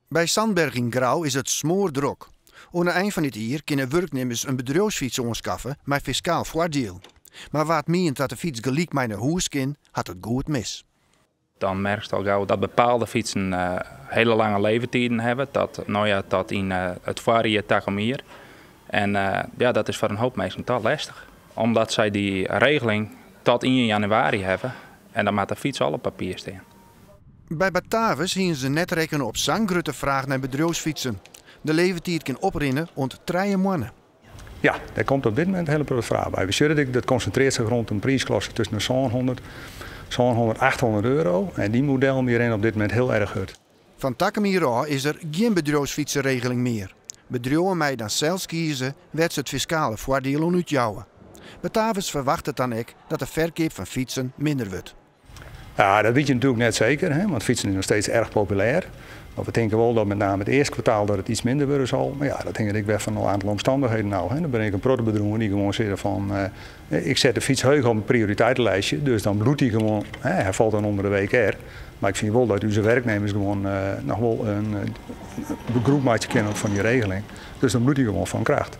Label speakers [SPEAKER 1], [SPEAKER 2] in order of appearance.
[SPEAKER 1] By Zandberg yn Grou is it smoardrok. Oan de ein fan dit jier kinne wurknimmers in bedriuwsfyts oanskaffe mei fiskaal foardiel. Mar wa't mient dat de fyts gelyk mei nei hûs kin, hat it goed mis.
[SPEAKER 2] Dan merkst al gau dat bepaalde fytsen hiele lange levertiden hawwe, dat, no ja, tot yn it foarjier takom jier. En ja, dat is foar in hoop minsken toch lestich. Omdat sy dy regeling tot ien januari hawwe en dan moat de fyts al op papier stean.
[SPEAKER 1] By Batavus hiene se net rekkene op sa'n grutte fraach nei bedriuwsfytsen. De levertiid kin oprinne oant 3 moanne.
[SPEAKER 3] Ja, dêr komt op dit momint in hiele protte fraach by. We sjogge dat dat konsintrearret sich rûn in priisklasse tusken de 700, 700, 800 euro. En dy modellen dy rinne op dit momint hiel erch hurd.
[SPEAKER 1] Fan takom jier ôf is der gjin bedriuwsfytseregeling mear. Bedriuwen meie dan sels kieze wêr't se it fiskale foardiel oan útjouwe. Batavus ferwachtet dan ek dat de ferkeap fan fytsen minder wurdt.
[SPEAKER 3] Ja, dat wit je natuerlik net seker, hè, want fytsen is noch steeds erch populêr. Mar we tinke wol dat met name it earste kwartaal dat it iets minder wurde sil. Mar ja, dat hinget ek wer fan in oantal omstannichheden ôf. Hè. Der binne ek in protte bedriuwen dy't gewoan sizze fan, ik set de fyts heech op in prioriteitenlijstje, dus dan bliuwt dy gewoan, hè, hy falt dan ûnder de WKR. Mar ik fyn wol dat ús wurknimmers gewoan noch wol in gebrûk meitsje kinne fan dy regeling. Dus dan bliuwt dy gewoan fan kracht.